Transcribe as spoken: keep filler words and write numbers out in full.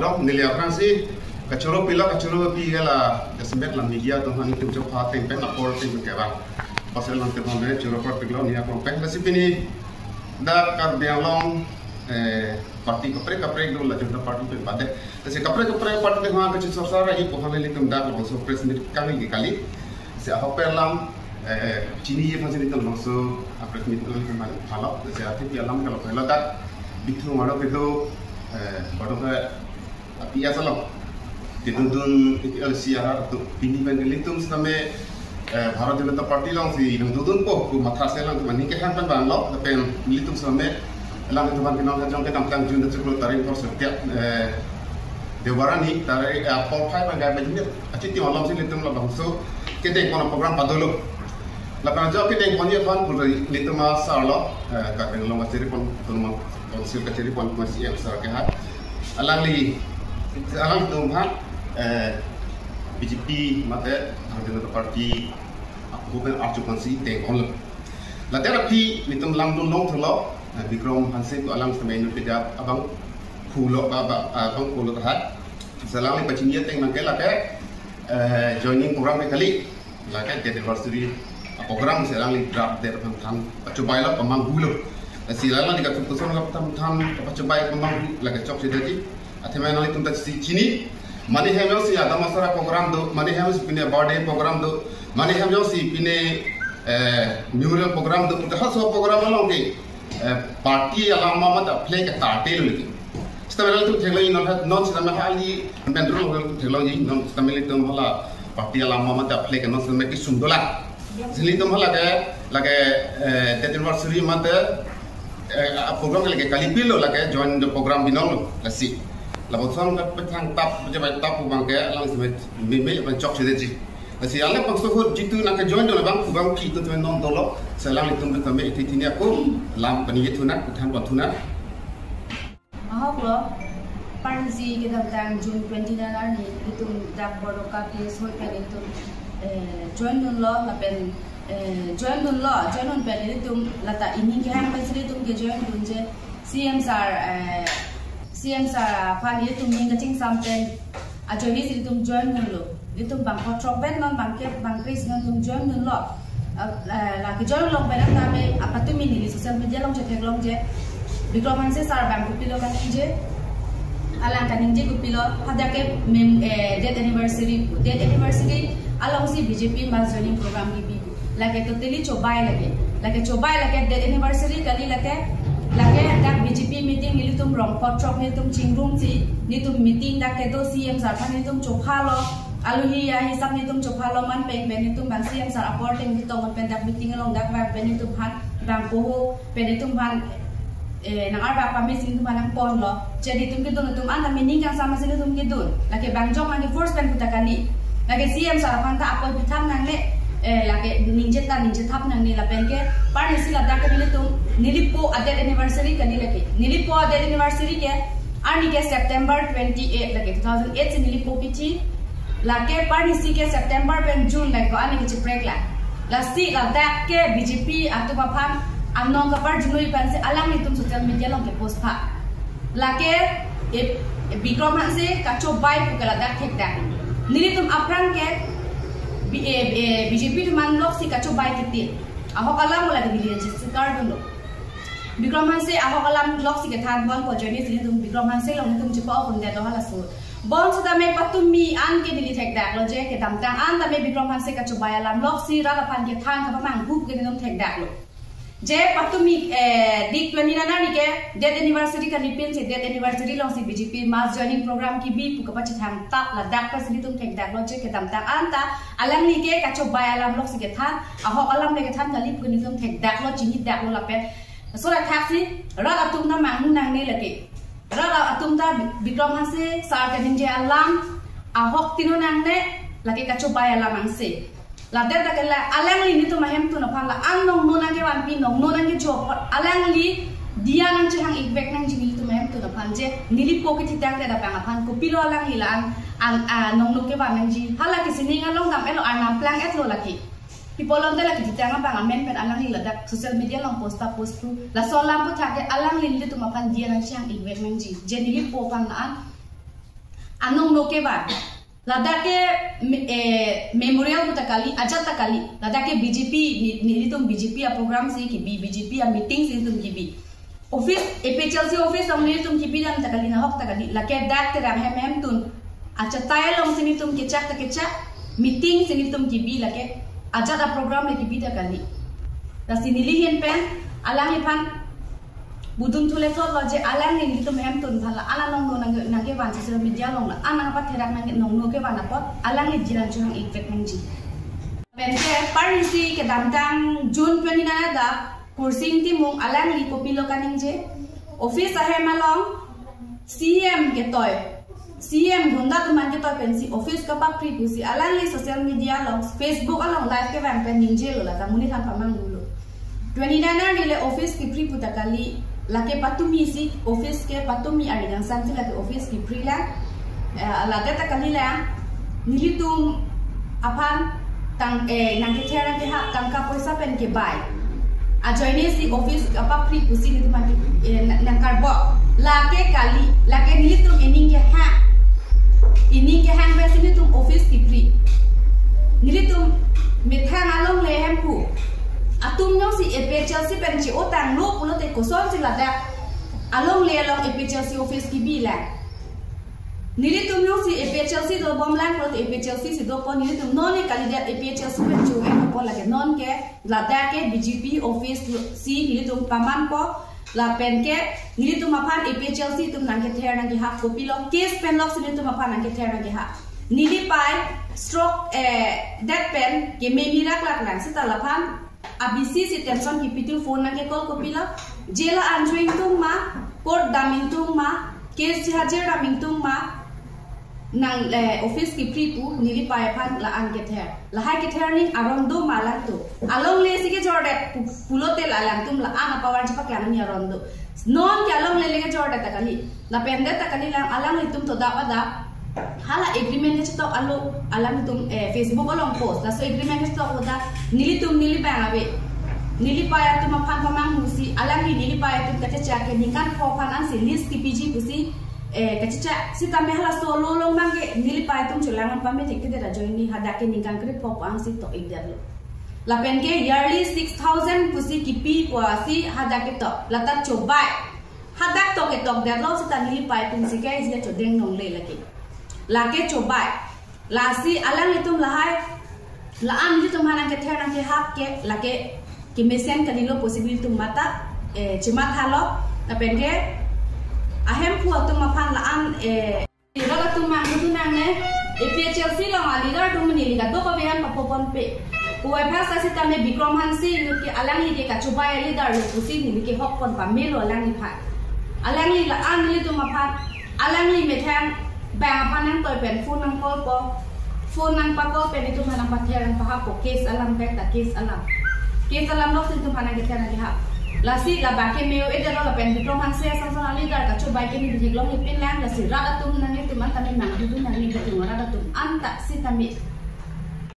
Dong, neli aphrangsi kachoro pilo, kachoro pi ke la, jasemet la media atum aphan itum chopha ateng pen apor ateng pen kevang. Pasal nangtum aphan choro apor piklo, neli apor pen. Lasi pini dak Karbi Anglong, eh, party kaprek kaprek do, la Janata Party pen bade. Lasi kaprek kaprek party pen hang kachechorcha ra-i pu aphan ilitum dak laso press meet kali kali. Lasi ahok pen alam, eh, chiniji aphansi ilitum laso a-press meet kali kali halo. Lasi athengpi alam ke lapu helo dak, Bithung arlo kedo, eh, bodo ke A P S along kedodun A P L C arat atum pini pen ilitum sitame, eh, Bharat Janata Party alongsi nangdodunpo pu matha si alanglitum aning kehang pen vanglo, lapen ilitum sitame alanglitum aphan kenon kejong kedamtang June chiklo tarik por setiap, eh, Deobar arni tarik, eh, por phai pen gaya bajinir achitim alongsi ilitum labangso kedeng pon program padolo. Lapen jo kedeng ponji aphan pura ilitum asar lo, eh, Karbi Anglong kachiri pon, Autonomous Council kachiri pon, C M sir ke ha. Alangli, alangtum aphan, eh, B J P mate Bharatiya Janata Party apu pen arju aphansi deng ponlo. Late aphi ilitum langdun longthurlo, eh, Bikram Hanse pu alang sitame inut keja abang pulo ba, ba, abang pulo tahai. Lasi alangli pachini ateng nangke lake, eh, joining program ke kali. Lake death anniversary a-program si alangli draft date aphan than pachobailo, pamanghulo. Lasi alangli kathum koson ka than than pachobai pamanghu lake chokche detji. Athema nanglitum ta si chini. Mane hem jongsi adam asar a-program do, mane hem jongsi pine birthday program do, mane hem jongsi pine, eh, memorial program do, puta halaso program along ke, eh, party alam ma mate flag ke tarte lo lagi. Sitame nanglitum theklongji non, non sitame hali bendro lo theklongji non sitame ilitum hala party alam ma mate flag ke non sitame kesung dolang. Lasi ilitum hala ke, lake, eh, death anniversary mate, eh, a-program ke lake kali pilo, lake join the program binong lo, lasi. Lapuson ke pethang tap, pejabat tap pu abang ke, alang sitame meme abang chokche detji. Lasi alangliphan sohor jitu nangkejoin dolo abang, pu abang ki tu temen non dolo, si alanglitum tu kami iti tini aku, lam pani ye thunak, kuthan pon thunak. Ahok lo, parsi kedamtang June twenty-nine arni, itum dak Bordoka P S hall pen itum, eh, join dunlo, lapen, eh, join dunlo, join dun pen itum lata ining kehang pen si itum kejoin dunji C M sir, eh, C M sir aphan itum ning kachingsam pen ajoine si itum join dunlo. Itum bang kothrok pen non bang ke bang kris non itum join dunlo. Ah, eh, la kejoin along pen tame apatumi neli social media along chetheklongji. Bikram Hanse sir abang kopilo kaningje. Alang kaningje kopilo. Hadak ke mem-, eh, death anniversary, death anniversary alongsi B J P mass joining program kebi. Lake totally chobai lake. Lake chobai lake death anniversary kali lake. Lake dak B J P meeting nelitum rong kothrok nelitum chingrumsi nelitum meeting dak kedo C M sir aphan nelitum chophalo. Alohi ahisap nelitum chophalo man pen pen nelitum bang C M sir apor ateng nelitum pen dak meeting along dak bang pen nelitum aphan bang poho pen nelitum aphan, eh, nang-arba pamit si nelitum aphan nangponlo. Jadi itum kedun itum anta meaning kangsam si nelitum kedun. Lake bang jok nangke force pen puta kali. Lake C M sir aphan ta apoi pithap nangne, eh, lake ningje ta ningje thap nangne lapen ke parsi ladak ke nelitum nelipo a-death anniversary kali lake. Nelipo a-death anniversary ke arni ke September twenty-eight lake two thousand eight si nelipo kithi. Lake parsi ke September pen June lake ko arni ke chiprek la. Lasi ladak ke B J P atum aphan anong kaparjunoi aphansi alanglitum social media along kepost pha. Lake, eh, Bikram Hanse kachobai pu ke ladak thekdak. Nelitum aphrang ke B-, eh, eh, B J P atum an loksi kachobai kiti. Ahok alam lake neli jisi kardunlo. Bikram Hanse ahok alam loksi kethan ponpo ajoine si nelitum Bikram Hanse along nelitum chepa-o kundet do halaso. Bonsitame patumi an ke neli thekdaklo je kedamtang an tame Bikram Hanse kachobai alam loksi rat aphan kethan kapamanghu ke nelitum thekdaklo. Je patumi, eh, dik twenty-nine arni ke death anniversary kali pensi death anniversary alongsi B J P mass joining program kebi pu kapachethang tap ladak pensi nelitum thekdaklo je kedamtang anta alangli ke kachobai alam loksi kethan, ahok alam le kethan kali pu nelitum thekdaklo chinidaklo lapen. Sora thaksi rat atum ta manghu nangne lake. Rat atum ta Bikram Hanse sir kaningje alam ahok tino nangne lake kachobai alam angse. Ladak ta ke la alangli nelitum ahemtun aphan la-an nongno nangkevanpi nongno nangkecho apot alangli diya nangchehang-ikvek nangji nelitum ahemtun aphan je nelipo kethitang ke dabang aphan kopilo alangli la-an an, ah, nongno kevan nangji hala kesining along dam-etlo arnam plang-etlo lake. People on the lake kethitang abang amen pen alangli ladak social media along post ta post thu. Laso alam aputhak ke alangli nelitum aphan diya nangchehang-ikvek nangji. Je nelipo aphan la-an Anong no kevan. Ladak ke me- eh, memorial pu ta kali, ajat ta kali. Ladak ke B J P, ni- nelitum B J P a program si kebi, B J P a meeting si nelitum kebi. Office, A P H L C office along nelitum kebi dam ta kali, nahok ta kali. Lake dak Terang hem hemtun achatai along si nelitum kechak ta kechak, meeting si nelitum kebi lake ajat a program le kebi ta kali. Lasi neli ahin pen alangliphan budun thule thotlo je alangli nelitum hemtun aphan la-an anong no nang- nangkevan social media along la-an nangpatherak nang- anong no kevan apot alangli jiran chehang effect nangji. Penke parisi kedamtang June twenty-nine adap Kursing Timung alangli kopilo kaningje, office ahem along C M ketoi, C M gunda atum an ketoi pensi office kapapri pusi alangli social media along, Facebook along live kevang pen ningjelo, lata monit aphan pamanghulo. Twenty-nine arni le office kepri pu ta kali, lake patumi si office ke patumi arni kangsam si lake office kepri lang. Eh, lake ta kali lang. Nelitum aphan tang- eh, nangkether nangkehap tangka poisa pen kebai. Ajoine si office kapapri pusi nelitum aphan, eh, na- nangkarbok. Lake kali, lake nelitum ening kehang. Ening kehang pensi nelitum office kepri. Nelitum methang alongle Hemphu atum jongsi A P H L C pen che-otanglo pulote kosonsi ladak alongle along A P H L C office kebi lang. Nelitum jongsi A P H L C dobom lang pulote A P H L C si dopo, nelitum non ne kalidet A P H L C pen chu-en dopo, lake non ke ladak ke B J P office si nelitum pamanpo, lapen ke nelitum aphan A P H L C atum nangkether nangkehap, kopilo case pen lok si nelitum aphan nangkether nangkehap. Neli pei stroke, eh, det pen keme mirak lak lang, seta laphan a B C si tension kepi tu phone nangkecall, kopilo, jail an chu ingtung ma, court dam ingtung ma, case chihajir dam ingtung ma, nang, eh, office kepri pu neli pei aphan la-an kether. Lahai kether ning aron do ma alangtum? Alongle si kejordet pu- pulote la alangtum la-an apower chepaklang ni aron do. Non ke alongle le kejordet ta kali. Lapen det ta kali lang, alanglitum to dap adap hala agreement kechetok alo alanglitum, eh, Facebook along post. Laso agreement kechetok dak nelitum neli bang ave. Neli pei atum aphan pamanghu si alangli neli pei atum kachechak ke ningkan pho aphan ansi lease kepiji pusi, eh, kachechak sitame halaso alo along abang ke neli pei atum chelang an pame thekthedet ajoine hadak ke ningkan krepho pu ansi tok-ikdetlo. Lapen ke yearly six thousand pusi kepi pusi hadak ketok. Lata chobai. Hadak tok ketokdetlo seta neli pei atum si ke isi achodeng longle lake. Lake chobai. Lasi alanglitum lahai la-an nelitum aphan nangkether nangkehap ke lake kemesen kalilo possible atum mata, eh, chemathalo, lapen ke a Hemphu atum aphan la-an, eh, leader atum manghu nangne, A P H L C along a leader atum neli kadokave an papo ponpe. Pu aphan sa sitame Bikram Hanse inut ke alangli ke kachobai a leader lo pusi neli ke hok pon pamelo alangliphan. Alangli la-an nelitum aphan, alangli methang bang aphan nangtoi pen phone nangcall po. Phone nangpacall pen itum aphan nangpather nangpahap po, case alam kaita, case alam. Case alam lok si itum aphan nangkether nangkehap. Lasi labang ke me-o-edetlo lapen Bikram Hanse ason ason a leader kachobai ke neli theklongle pin lang, lasi rat atum nanglitum an tame manghu nangne, itum rat atum anta sitame